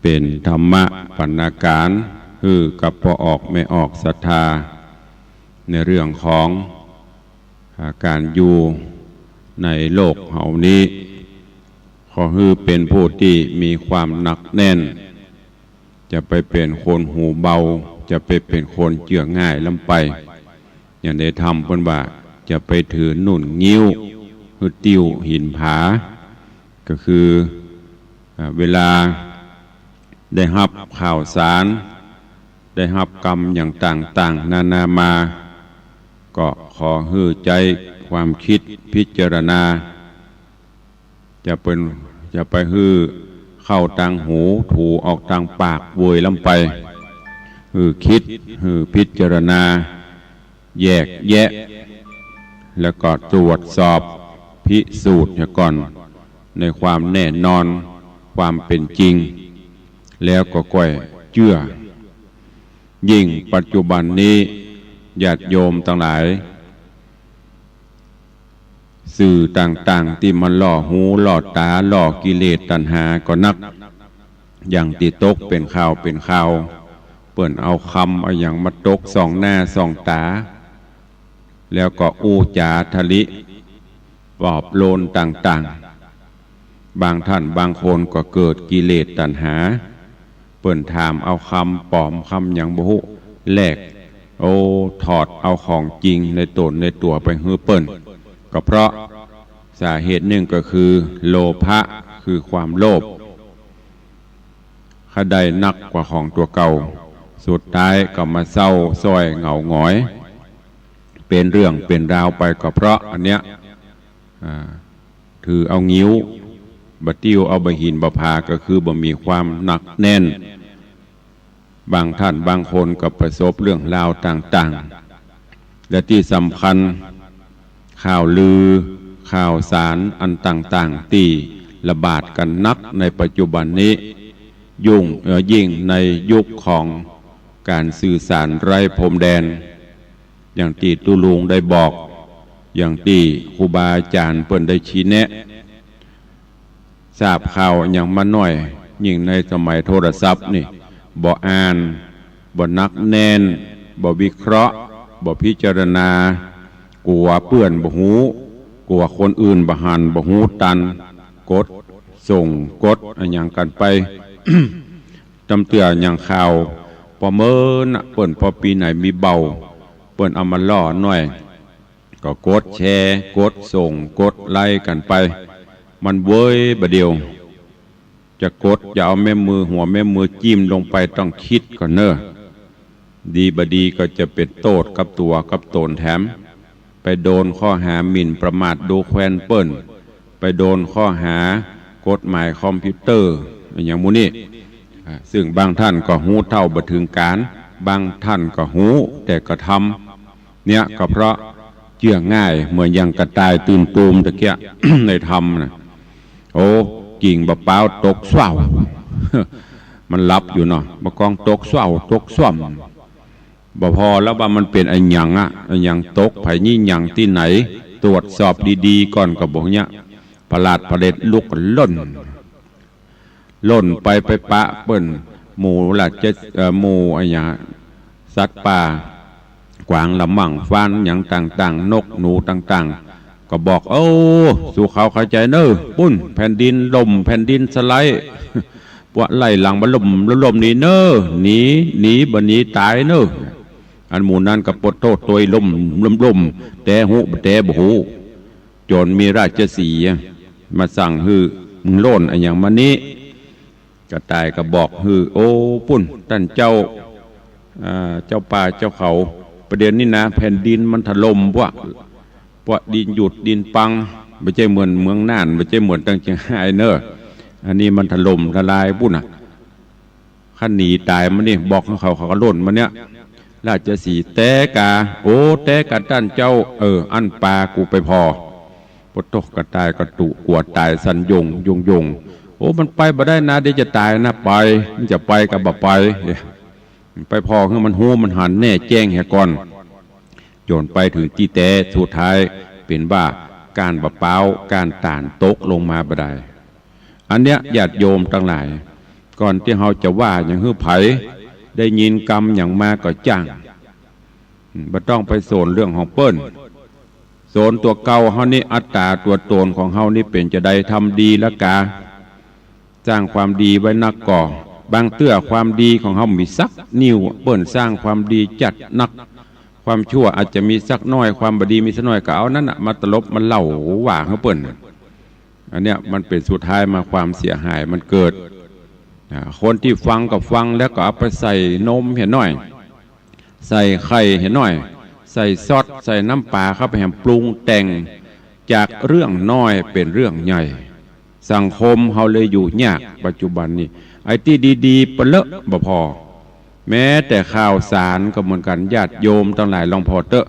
เป๋นธรรมะปรรณาก๋าน หื้อกับป้อออกแม่ออกศรัทธา ในเรื่องของ อ่า ก๋านอยู่ในโลกเฮานี้ ขอหื้อเป๋นผู้ตี้มีความหนักแน่น จะไปเป๋นคนหูเบา จะไปเป๋นคนเจื้อง่ายล้ำไป อย่างในธรรมเปิ้นว่า จะไปถือนุ่นงิ้ว หื้อติ้วหินผา ก็คือ อ่า เวลาได้ฮับข่าวสาร ได้ฮับกำอย่างต่างๆ นานามา ก็ขอหื้อใจ๊ความกึ๊ดพิจารณา จะเป๋น จะไปหื้อเข้าตางหู ถูออกตางปากเวยล้ำไป หื้อกึ๊ด หื้อพิจารณา แยกแยะ แล้วก็ตรวจสอบพิสูจน์เหียก่อน ในความแน่นอน ความเป๋นจริง แล้วก็ก้อยเจื้อ ยิ่งปัจจุบันนี้ ญาติโยมตังหลาย สื่อต่างๆ ตี้มันล่อหูล่อต๋า ล่อกิเลสตัณหาก็นัก อย่างตี้ตกเป๋นข่าวเป๋นข่าว เปิ้นเอากำเอาหยังมาตกส่องหน้าส่องต๋า แล้วก็อู้จ๋าทะลิปลอบโลนต่าง บางท่านบางคนก็เกิดกิเลสตัณหา เปิ้นถามเอากำป๋อมกำหยังบ่ฮู้ แลก โอ้ ถอดเอาของจริงในต๋นในตั๋วไปหื้อเปิ้น ก็เพราะสาเหตุนึ่งก็คือโลภะ คือความโลภ ใค่ได้นักกว่าของตั๋วเก่า สุดท้ายก็มาเศร้าส้อยเหงาหงอย เป๋นเรื่องเป๋นราวไป ก็เพราะอันเนี้ย อ่า ถือเอางิ้ว บ่าติ้วเอาบ่าหินบ่าผา ก็คือบ่มีความหนักแน่น บางท่านบางคนก็ประสบเรื่องราวต่างๆ และตี้สำคัญ ข่าวลือ ข่าวสารอันต่างๆ ตี้ระบาดกั๋นนักในปัจจุบันนี้ ยุ่ง เอ่อ ยิ่งในยุคของก๋านสื่อสารไร้พรมแดน อย่างตี้ตุ๊ลุงได้บอก อย่างตี้ครูบาอาจ๋ารย์เปิ้นได้ชี้แนะ ทราบข่าวหยังมาน้อย ยิ่งในสมัยโทรศัพท์นี่ บ่อ่าน บ่หนักแน่น บ่วิเคราะห์ บ่พิจารณา กั๋วเปื้อนบ่ฮู้ กั๋วคนอื่นบ่หันบ่ฮู้ตัน กดส่ง กดอะหยังกั๋นไป ตำเตื้ออย่างข่าว ปอเมินน่ะ เปิ้นปอปี๋ไหนมีเบ้า เปิ้นเอามาล่อหน้อย ก็กดแชร์ กดส่ง กดไลก์กั๋นไป มันเว้ยบ่าเดี่ยว จะกด จะเอาแม่มือ หัวแม่มือจิ้มลงไปต้องกึ๊ดก่อนเน่อ ดีบ่าดีก็จะเป๋นโต้ษกับตั๋วกับต๋นแถม ไปโดนข้อหาหมิ่นประมาทดูแควนเปิ้น ไปโดนข้อหากฎหมายคอมพิวเตอร์ อะหยังหมู่นี้ อ่า ซึ่งบางท่านก็ฮู้เต้าบ่เถิงก๋าน บางท่านก็ฮู้แต่กระทำ เนี่ยก็เพราะเจื้อง่าย เหมือนอย่างกระต่ายตื่นตูมตะเกียะ ในธรรมน่ะ โอ้ กิ่งบ่าป๊าวตกส้วว มันหลับอยู่เนาะ บ่ากองตกส้วว ตกส้วม บ่ผ่อแล้วว่ามันเป๋นอะหยังอะ อะหยังตก ใผหยิบหยังตี้ไหน ตรวจสอบดีๆ ก่อนก็บ่าเยียะ ผลาดผลิตลุกก็ล่น ล่นไป ไปปะเปิ้น หมู่ราช เอ่อ หมู่อะหยัง สัตว์ป่า กวางละมั่ง ฟานหยังต่างๆ นกหนูต่างๆ ก็บอก โอ้ สูเขาเข้าใจ๋เน่อ ปุ้น แผ่นดินล่ม แผ่นดินสไลด์ ปวกไล่หลังบ่าล่ม ล่มหนีเน่อ หนี หนี บ่หนีต๋ายเน่อ อันหมู่นั้นก็ปะโต้ตวยล่ม ล่ม ล่ม แต๊ฮู้บ่แต๊บ่ฮู้ จ๋นมีราชสีห์มาสั่งหื้อ มึงล่นอะหยังมานี้ กระต่ายก็บอกหื้อ โอ้ ปุ้น ต้านเจ้า อ่า เจ้าป่าเจ้าเขา ประเดี๋ยวนี้นะ แผ่นดินมันถล่มปวก ปวกดินหยุดดินปัง บ่ใจ้เหมือนเมืองน่าน บ่ใจ้เหมือนตังเจียงฮายเน่อ อันนี้มันถล่มทลายปุ้นน่ะ คันหนีต๋ายมานี่ บอกหื้อเขา เขาก็ล่นมาเนี่ย ราชสีห์แต๊ก๋า โอ้ แต๊ก๋าต้านเจ้า เออ อั้นปากูไปผ่อ ปะโต้ กระต่ายก็ตุ๊กั๋วต๋ายสั่นโยง โยง โยง โอ้ มันไปบ่ได้นะ เดี๋ยวจะต๋ายนะ ไป มันจะไปก็บ่ไป ไปผ่อหื้อมันฮู้มันหันแน่แจ้งเหียก่อน จ๋นไปเถิงตี้แต๊ สุดท้ายเป๋นว่าก้านบ่าป๊าว ก้านต๋าลตกลงมาบ่ดาย อันเนี้ยญาติโยมตังหลาย ก่อนตี้เฮาจะว่าหยังหื้อใผ ได้ยินกำหยังมาก็จ้าง อืม บ่ต้องไปสนเรื่องของเปิ้น สนตั๋วเก่าเฮานี่ อัตตาตั๋วต๋นของเฮานี่เป๋นจาใด ทำดีละกา สร้างความดีไว้นักก่อ บางเตื้อความดีของเฮามีสักนิว เปิ้นสร้างความดีจัดนัก ความชั่วอาจจะมีสักน้อย ความบ่ดีมีสักน้อย ก็เอานั้นน่ะมาตลบมาเล่าว่าหื้อเปิ้น อันเนี้ยมันเป๋นสุดท้ายมาความเสียหายมันเกิด อ่า คนตี้ฟังก็ฟังแล้วก็เอาไปใส่นมเหียหน้อย ใส่ไข่เหียหน้อย ใส่ซอส ใส่น้ำป๋าเข้าไปแหมปรุงแต่ง จากเรื่องน้อยเป๋นเรื่องใหญ่ สังคมเฮาเลยอยู่ยากปัจจุบันนี้ ไอ้ตี้ดีๆ ปะเลอะบ่ผ่อ แม้แต่ข่าวสารก็เหมือนกั๋น ญาติโยมตังหลายลองผ่อเต๊อะ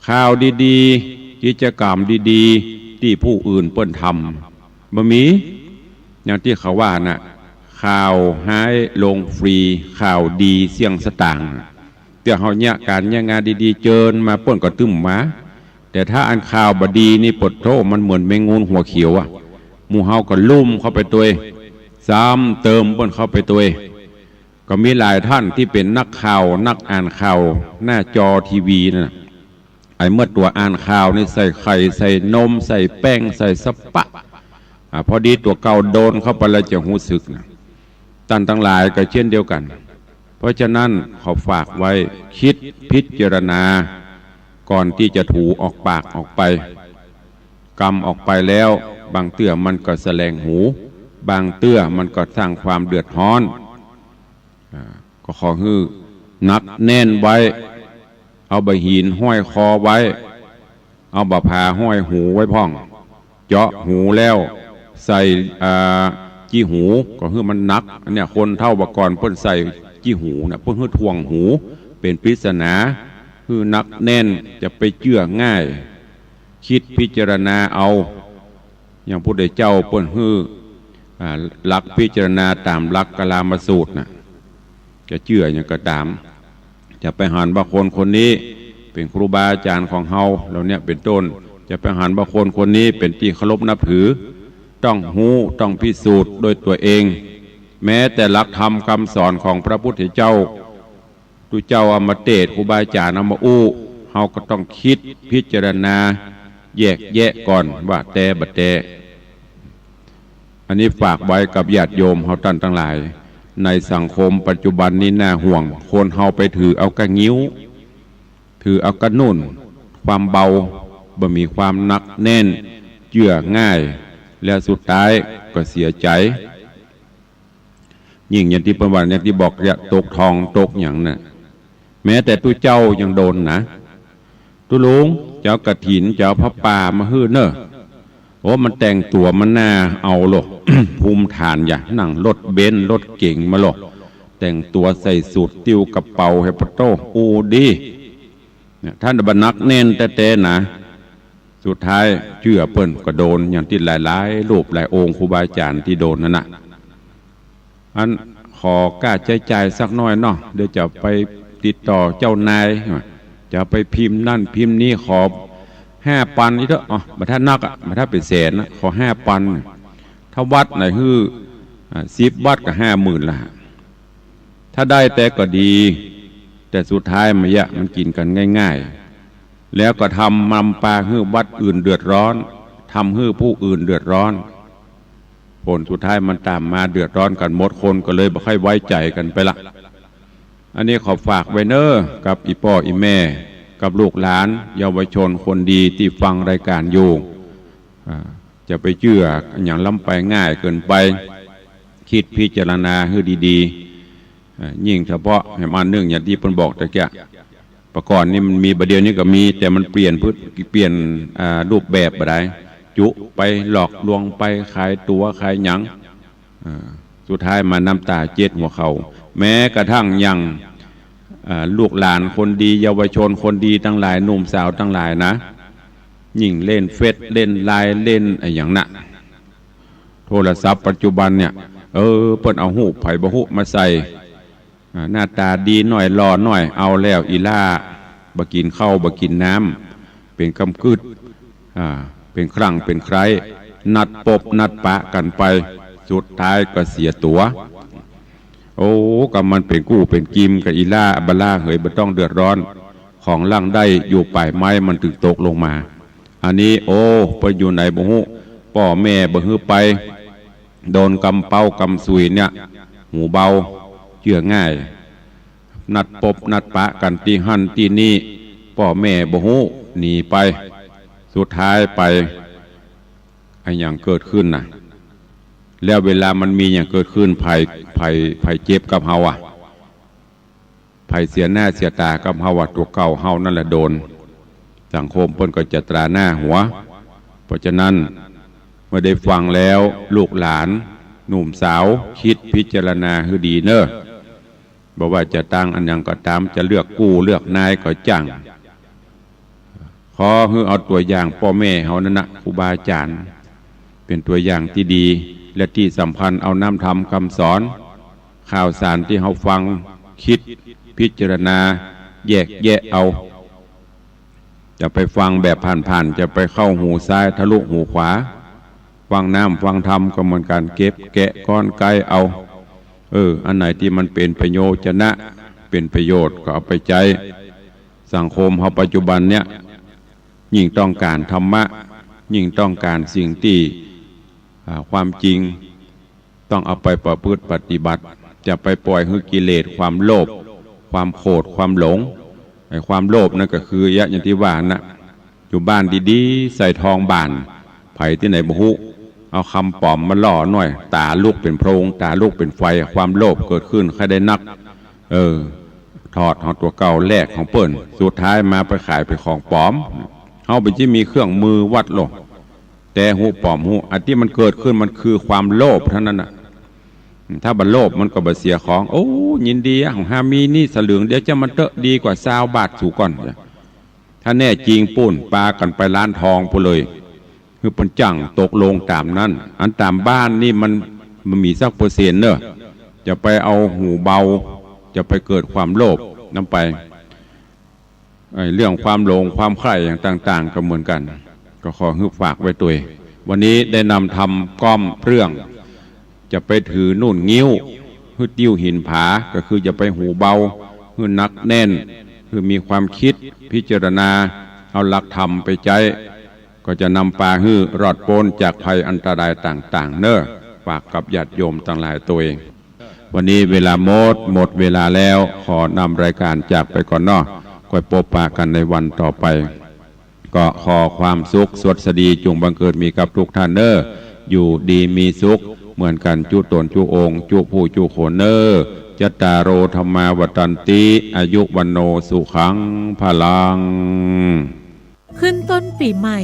ข่าวดีๆ กิจกรรมดีๆ ตี้ผู้อื่นเปิ้นทำ บ่มี อย่างตี้เขาว่าน่ะ ข่าวฮ้ายลงฟรี ข่าวดีเสี้ยงสตางค์ เตื้อเฮาเยียะก๋านเยียะงานดีๆ เจิญมาเปิ้นก็ตึ้มมา แต่ถ้าอันข่าวบ่ดีนี่ ปะโต้ มันเหมือนแมงงูหัวเขียวอะ หมู่เฮาก็ลุ่มเข้าไปตวย ซ้ำเติมเปิ้นเข้าไปตวย ก็มีหลายท่านตี้เป๋นนักข่าว นักอ่านข่าว หน้าจอทีวีนั่นน่ะ ไอ้เมื่อตั๋วอ่านข่าวนี่ใส่ไข่ ใส่นม ใส่แป้ง ใส่สะปะ อ่า พอดีตั๋วเก่าโดนเข้าไปแล้วจะฮู้สึกนะ ต้านตังหลายก็เช่นเดียวกั๋น เพราะฉะนั้นขอฝากไว้ กึ๊ดพิจารณา ก่อนตี้จะถูออกปากออกไป กำออกไปแล้ว บางเตื้อมันก็แสลงหู บางเตื้อมันก็สร้างความเดือดฮ้อน อ่า ก็ขอหื้อหนักแน่นไว้ เอาบ่าหินห้อยคอไว้ เอาบ่าผาห้อยหูไว้พ่อง เจาะหูแล้วใส่ อ่า จี้หู ก็หื้อมันหนัก อันเนี้ยคนเฒ่าบ่าก่อนเปิ้นใส่จี้หูนะ เปิ้นหื้อถ่วงหู เป๋นปริศนา หื้อหนักแน่น จะไปเจื้อง่าย กึ๊ดพิจารณาเอา อย่างพุทธเจ้าเปิ้นหื้อ อ่า หลักพิจารณาต๋ามหลักกาลามสูตรน่ะ จะเจื้อหยังก็ต๋าม จะไปหันว่าคนคนนี้เป๋นครูบาอาจ๋ารย์ของเฮา เหล่าเนี้ยเป๋นต้น จะไปหันว่าคนคนนี้เป๋นตี้เคารพนับถือ ต้องฮู้ ต้องพิสูจน์ด้วยตั๋วเอง แม้แต่หลักธรรมกำสอนของพระพุทธเจ้า ตุ๊เจ้าเอามาเตศน์ ครูบาอาจ๋ารย์เอามาอู้ เฮาก็ต้องกึ๊ดพิจารณา แยกแยะก่อนว่าแต๊บ่แต๊ อันนี้ฝากไว้กับญาติโยมเฮาต้านตังหลาย ในสังคมปัจจุบันนี้น่าห่วง คนเฮาไปถือเอากะงิ้ว ถือเอากะนุ่น ความเบา บ่มีความหนักแน่น เจื้อง่าย แล้วสุดท้ายก็เสียใจ๋ ยิ่งอย่างตี้เปิ้นว่า อย่างตี้บอก จะตกทองตกหยังน่ะ แม้แต่ตุ๊เจ้ายังโดนนะ ตุ๊ลุง จะเอากฐิน จะเอาผ้าป่ามาหื้อเน่อ โอ้ มันแต่งตั๋วมันน่าเอาโล ภูมิฐานอย่า นั่งรถเบนซ์รถเก๋งมาโล แต่งตั๋วใส่สูท ติ้วกระเป๋า เฮปะโต้ อู้ดี เนี่ย ต้านบ่าหนักแน่นแต๊ๆ นะ สุดท้ายเจื้อเปิ้นก็โดน อย่างตี้หลายๆ รูปหลายองค์ครูบาอาจ๋ารย์ตี้โดนนั่นน่ะ อันขอก้าใจ๊จ่ายสักหน้อยเนาะ เดี๋ยวจะไปติดต่อเจ้านาย จะไปพิมพ์นั่นพิมพ์นี่ ขอห้าปันนี่เถอะ อ๋อ บ่ถ้านักอะ บ่ถ้าเป๋นแสนนะ ขอห้าปัน ถ้าวัดไหนหื้อ อ่า สิบวัดก็ห้าหมื่นละ ถ้าได้แต่ก็ดี แต่สุดท้ายมายะ มันกิ๋นกั๋นง่ายๆ แล้วก็ทำนำปาหื้อวัดอื่นเดือดร้อน ทำหื้อผู้อื่นเดือดร้อน ผลสุดท้ายมันต๋ามมาเดือดร้อนกั๋นหมด คนก็เลยบ่ค่อยไว้ใจ๋กั๋นไปละ อันนี้ขอฝากไว้เน่อ กับอี่ป้ออี่แม่ กับลูกหลาน เยาวชนคนดีตี้ฟังรายก๋านอยู่ อ่า จะไปเจื้อหยังล้ำไปง่ายเกินไป กึ๊ดพิจารณาหื้อดีๆ อ่า ยิ่งเฉพาะแหมอันนึ่งอย่างตี้เปิ้นบอกตะเกียะ ปะก่อนนี่มันมี บ่าเดี่ยวนี้ก็มี แต่มันเปลี่ยนพฤติ เปลี่ยน อ่า รูปแบบบ่ได้ จุไปหลอกลวงไปขายตั๋วขายหยัง อ่า สุดท้ายมาน้ำต๋าเจ็ดหัวเข่า แม้กระทั่งอย่าง อ่า ลูกหลานคนดี เยาวชนคนดีตังหลาย หนุ่มสาวตังหลายนะ ยิ่งเล่นเฟซ เล่นไลน์ เล่นอะหยังน่ะ โทรศัพท์ปัจจุบันเนี่ย เออ เปิ้นเอาฮูปใผบ่ฮู้มาใส่ อ่า หน้าต๋าดีหน้อย หล่อหน้อย เอาแล้วอี่หล้า บ่กิ๋นข้าว บ่กิ๋นน้ำ เป๋นกำกึ๊ด อ่า เป๋นครั้งเป๋นใคร้ นัดปบนัดปะกั๋นไป สุดท้ายก็เสียตั๋ว โอ้ ก็มันเป๋นกู้เป๋นกิ๋มกับอี่หล้า บ่าหล้าเหย บ่ต้องเดือดร้อน ของหลังได้อยู่ปายไม้มันตึงตกลงมา อันนี้ โอ้ เปิ้นอยู่ไหนบ่ฮู้ ป้อแม่บ่หื้อไป โดนกำเป๊ากำสุยเนี่ย หูเบา เจื้อง่าย นัดปบนัดปะกั๋นตี้หั้นตี้นี่ ป้อแม่บ่ฮู้ หนีไป สุดท้ายไป อะหยังเกิดขึ้นน่ะ แล้วเวลามันมีหยังเกิดขึ้น ใผ ใผ ใผเจ็บกับเฮาอะ ใผเสียหน้าเสียต๋ากับเฮาอะ ตั๋วเก่าเฮานั่นแหละโดน สังคมเปิ้นก็จะตราหน้าหัว เพราะฉะนั้น เมื่อได้ฟังแล้ว ลูกหลาน หนุ่มสาว กึ๊ดพิจารณาหื้อดีเน่อ บ่ว่าจะตั้งอะหยังก็ต๋าม จะเลือกกู้เลือกนายก็จ้าง ขอหื้อเอาตั๋วอย่างป้อแม่เฮานั่นนะ ครูบาอาจ๋ารย์ เป๋นตั๋วอย่างตี้ดี และตี้สำคัญเอาน้ำธรรมกำสอน ข่าวสารตี้เฮาฟัง กึ๊ดพิจารณา แยกแยะเอา จะไปฟังแบบผ่านๆ จะไปเข้าหูซ้ายทะลุหูขวา ฟังน้ำฟังธรรมก็เหมือนกั๋น เก็บแกะก้อนไกเอา เออ อันไหนตี้มันเป๋นประโยชน์จะนะ เป๋นประโยชน์ก็เอาไปใจ๊ สังคมเฮาปัจจุบันเนี่ย ยิ่งต้องก๋านธรรมะ ยิ่งต้องก๋านสิ่งตี้ อ่า ความจริงต้องเอาไปประพฤติปฏิบัติ จะไปปล่อยหื้อกิเลสความโลภ ความโขด ความหลง ไอ้ความโลภนั่นก็คือเยียะอย่างตี้ว่านะ อยู่บ้านดีๆ ใส่ทองบาน ใผตี้ไหนบ่ฮู้ เอาคำป๋อมมาล่อหน่อย ต๋าลุกเป๋นโพลง ต๋าลุกเป๋นไฟ ความโลภเกิดขึ้น ใค่ได้นัก เออ ถอดของตั๋วเก่าแลกของเปิ้น สุดท้ายมาไปขายเป๋นของป๋อม เฮาเป๋นตี้มีเครื่องมือวัดโลก แต่ฮู้ป๋อมฮู้ อันตี้มันเกิดขึ้นมันคือความโลภเต้านั้นน่ะ ถ้าบ่โลภมันก็บ่เสียของ โอ้ ยินดีอะ ของห้ามีนี่สลึงเดียวเจ้ามันเต๊อะ ดีกว่าซาวบาทสูก่อน ถ้าแน่จริงปู้น ปากั๋นไปร้านทองปู้นเลย หื้อเปิ้นจั้งตกลงต๋ามนั้น อันต๋ามบ้านนี่มัน มันมีสักเปอร์เซ็นต์เน่อ จะไปเอาหูเบา จะไปเกิดความโลภนำไป ไอ้เรื่องความหลงความใคร่อย่างต่างๆ ก็เหมือนกั๋น ก็ขอหื้อฝากไว้ตวย วันนี้ได้นำธรรมก้อมเรื่อง จะไปถือนุ่นงิ้ว หื้อติ้วหินผา ก็คือจะไปหูเบา หื้อหนักแน่น หื้อมีความคิดพิจารณา เอาหลักธรรมไปใจ๊ ก็จะนำปาหื้อรอดป๊นจากภัยอันตรายต่างๆ เน่อ ฝากกับญาติโยมตังหลายตวย วันนี้เวลาหมด หมดเวลาแล้ว ขอนำรายการจากไปก่อนเนาะ ค่อยปบปะกั๋นในวันต่อไป ก็ขอความสุขสวัสดีจุ่งบังเกิดมีกับทุกท่านเน่อ อยู่ดีมีสุขเหมือนกั๋นจุ๊ต๋นจุ๊องค์ จุ๊ผู้จุ๊คนเน่อ จัตตาโร ธัมมา วัฑฒันติ อายุ วัณโณ สุขัง พลัง ขึ้นต้นปีใหม่